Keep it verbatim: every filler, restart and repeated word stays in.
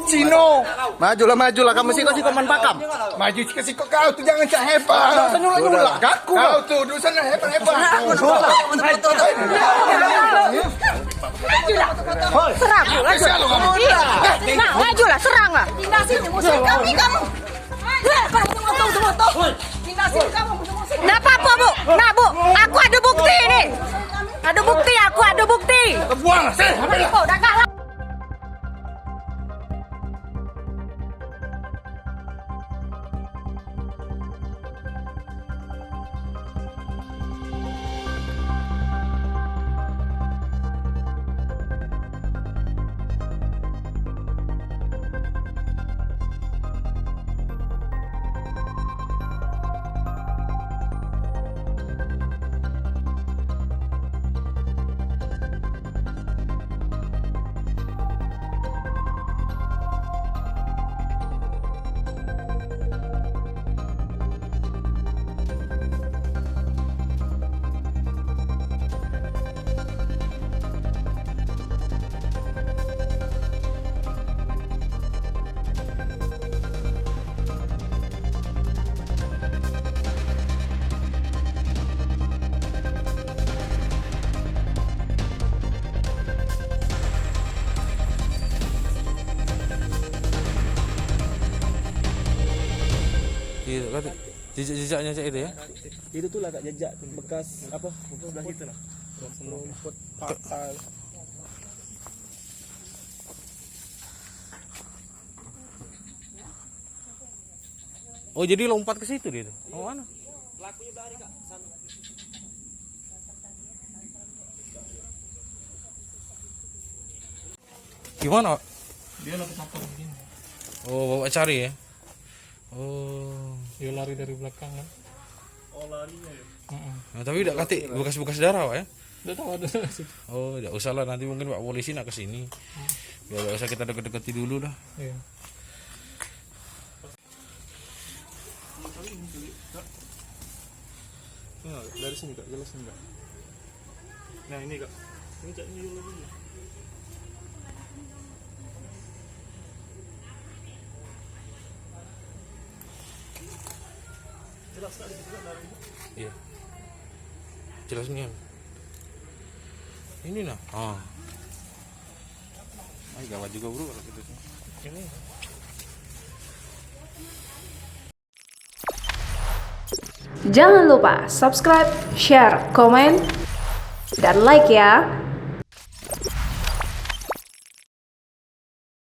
Cino. Majulah, majulah. Kamu sikok-sikok man pakam. Maju sikok-sikok kau tu, jangan cak hebat. Jangan nyulak-nyulak. Kau tu dulu sana hebat-hebat. Majulah. Serang. Majulah. Nah, majulah, serang lah. Pindah sini, musuh kami kamu. Pindah sini kamu, musuh-musuh. Ndak apa-apa, Bu. Nah, Bu, aku ada bukti ni. Ada bukti, aku ada bukti. Buang, sini. Apa, dah kalah. Iya, kata jejak-jejaknya cak itu ya. Itu tuh lah, Kak, jejak bekas apa? Sebelah situ lah. Rumput patah. Oh, jadi lompat ke situ dia tuh. Oh, mana? Gimana, Pak? Dia lagi satu begini. Oh, bawa cari ya? Oh. Dia lari dari belakang kan? Oh, larinya ya? Heeh. Nah, tapi udah katik bekas-bekas darah, Pak ya? Udah tahu ada situ. Oh, tidak usah lah, nanti mungkin Pak polisi nak ke sini. Ya, tidak usah kita deket-deketi dulu dah. Iya. Nah, dari sini, Kak, jelas enggak? Nah, ini, Kak. Ini cak ini dulu. Jelas enggak di situ, Kak, dari ini? Iya. Jelas nian. Ini nah. Ah. Ay, gawat juga, Bro, kalau gitu. Ini. Jangan lupa subscribe, share, komen, dan like ya.